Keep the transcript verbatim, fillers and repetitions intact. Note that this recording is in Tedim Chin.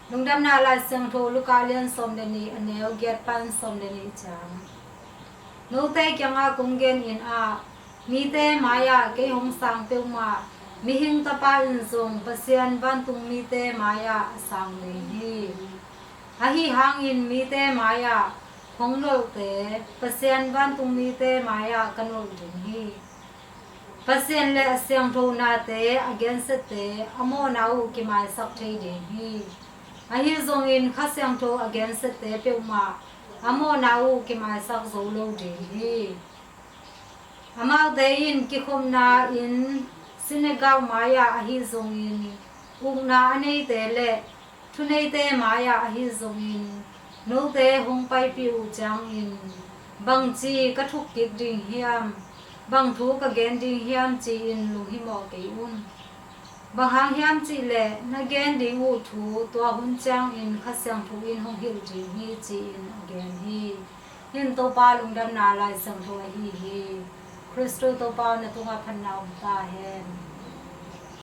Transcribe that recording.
Lungdamna Lai Siangtho Luka lian sawm le nih, a neu giat pan sawm le nih ciang. Note kiangah kong gen in ah, mite mai-ah kei hong sang peuhmah Mihing Tapa in zong Pasian vantung mite mai-ah a sang ding hi. Ahi hangin mite mai-ah hong nolhte Pasian vantung mite mai-ah ka nolh ding hi. Pasian le a siangtho nate a gensiate a mawhna uh kimaisak thei ding hi. Ahi zongin Kha Siangtho a gensiate peuhmah a mawhna uh kimaisak zo lo ding hi. Amaute in kikhopna inn, synagogue mai-ah ahi zongin, ukna a neite le thuneite mai-ah ahi zongin, note hong paipih uh ciangin, bangci ka thuk kik ding hiam, bang thu ka gen ding hiam ci-in lunghimawh kei un. Bang hang hiam cih leh na gen ding uh thu tua hun ciangin Kha Siangtho in hong hilh ding hi, ci-in a gen hi. Hih in Topa Lungdamna Lai Siangtho ahi hi. Khristu Topa aw, na tungah phatna om ta hen.